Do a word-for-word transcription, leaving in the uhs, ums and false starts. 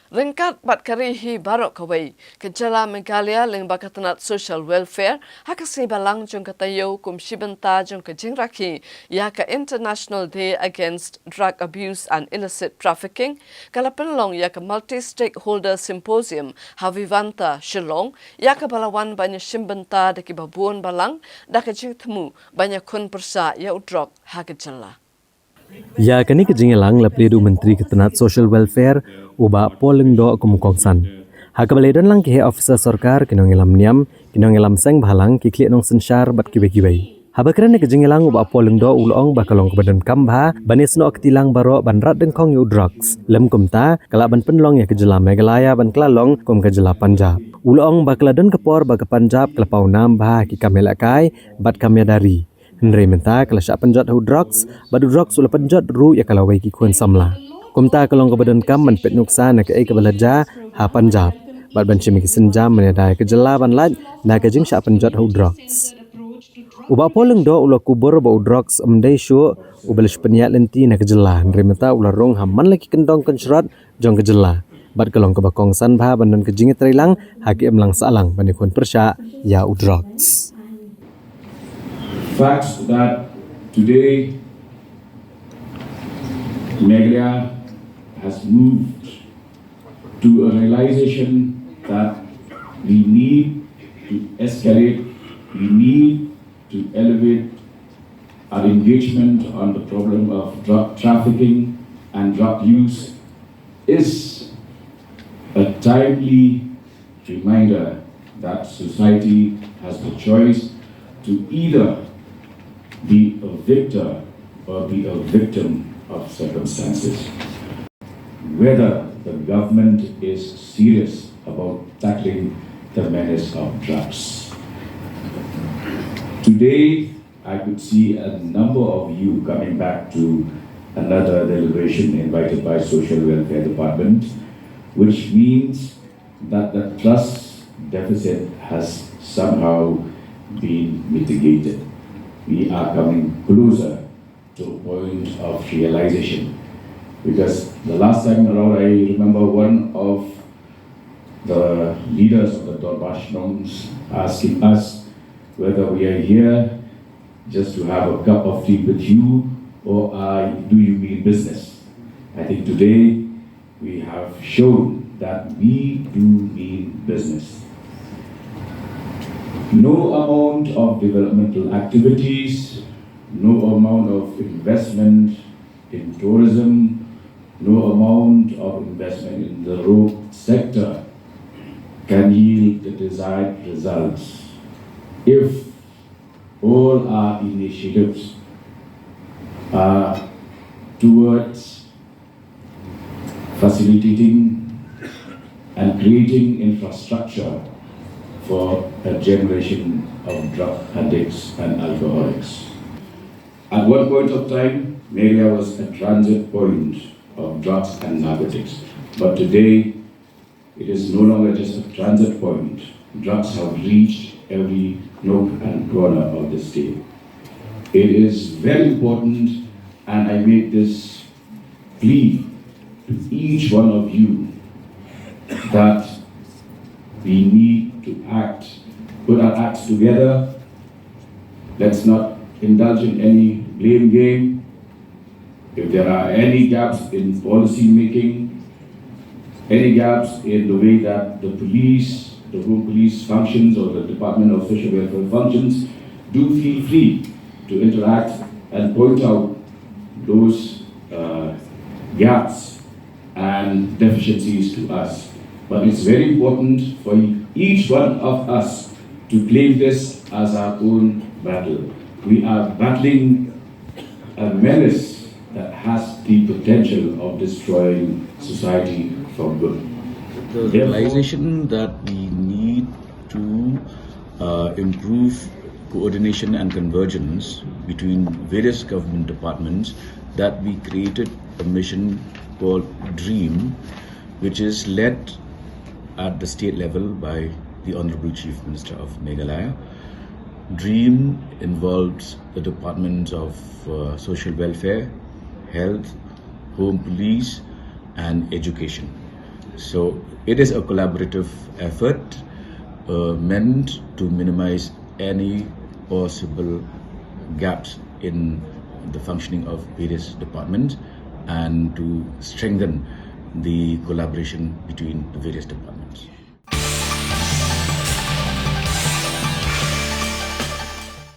Ryngkat bad ka ri hi baroh kawei, ka jylla Meghalaya lyngba ka tnat Social Welfare, ha ka sngi Balang jong ka taïew kum shi bynta jong ka jingrakhe ïa ka International Day Against Drug Abuse and Illicit Trafficking, ka la pynlong ïa ka Multi Stakeholder Symposium ha Vivanta, Shillong, ïa kaba la wan ban ïashim bynta da kiba bun balang da ka jingthmu ban ïakhun pyrshah ïa u drok ha ka jylla. Ïa kane ka jingïalang la plie da u Myntri ka tnat Social Welfare, u Bah Paul Lyngdoh, kum u kongsan. Ha kaba la ïadon lang ki heh officer sorkar, ki nongïalam niam, ki nongïalam seng bhalang, ki khlieh nongsynshar bad kiwei kiwei. Haba kren ha ka jingïalang, u Bah Paul Lyngdoh u la ong ba ka long kaba donkam bha ban ïasnoh kti lang baroh ban rat dyngkhong ïa u drugs. Lym kumta, ka lah ban pynlong ïa ka jylla Meghalaya ban kylla long kum ka jylla Punjab. U la ong ba ka la don ka por ba ka Punjab ka la paw nam bha ha ki kam ïalehkai bad kam ïada ri. Hynrei mynta ka la shah pynjot ha u drugs, bad u drugs u la pynjot ruh ïa ka lawei ki khun samla. Kumta ka long kaba donkam ban peit nuksa na kaei kaba la jia ha Punjab, bad ban shim ïa ki sienjam ban ïada ïa ka jylla ban lait na ka jingshah pynjot ha u drugs. U Bah Paul Lyngdoh u la kubur ba u drugs ym dei shuh uba la shu pynïaid lynti na ka jylla, hynrei mynta u la rung ha man la ki kyndong kynshrot jong ka jylla. Bad ka long kaba kongsan bha ban don ka jingïatreilang ha ka imlang sahlang ban ïakhun pyrshah ïa u drugs. Facts that today Meghalaya has moved to a realization that we need to escalate, we need to elevate our engagement on the problem of drug trafficking and drug use is a timely reminder that society has the choice to either be a victor or be a victim of circumstances. Whether the government is serious about tackling the menace of drugs. Today, I could see a number of you coming back to another deliberation invited by Social Welfare Department, which means that the trust deficit has somehow been mitigated. We are coming closer to a point of realization. Because the last time around, I remember one of the leaders of the Dorbar Shnongs asking us whether we are here just to have a cup of tea with you, or uh, do you mean business? I think today we have shown that we do mean business. No amount of developmental activities, no amount of investment in tourism, no amount of investment in the road sector can yield the desired results if all our initiatives are towards facilitating and creating infrastructure for a generation of drug addicts and alcoholics. At one point of time, Meghalaya was a transit point of drugs and narcotics, but today it is no longer just a transit point. Drugs have reached every nook and corner of the state. It is very important, and I make this plea to each one of you that we need to act, put our acts together. Let's not indulge in any blame game. If there are any gaps in policy making, any gaps in the way that the police, the home police functions or the Department of Social Welfare functions, do feel free to interact and point out those uh, gaps and deficiencies to us. But it's very important for each one of us to claim this as our own battle. We are battling a menace that has the potential of destroying society for good. The realization that we need to uh, improve coordination and convergence between various government departments, that we created a mission called DREAM, which is led at the state level by the Honorable Chief Minister of Meghalaya. DREAM involves the departments of uh, social welfare, health, home police, and education. So it is a collaborative effort uh, meant to minimize any possible gaps in the functioning of various departments and to strengthen the collaboration between the various departments.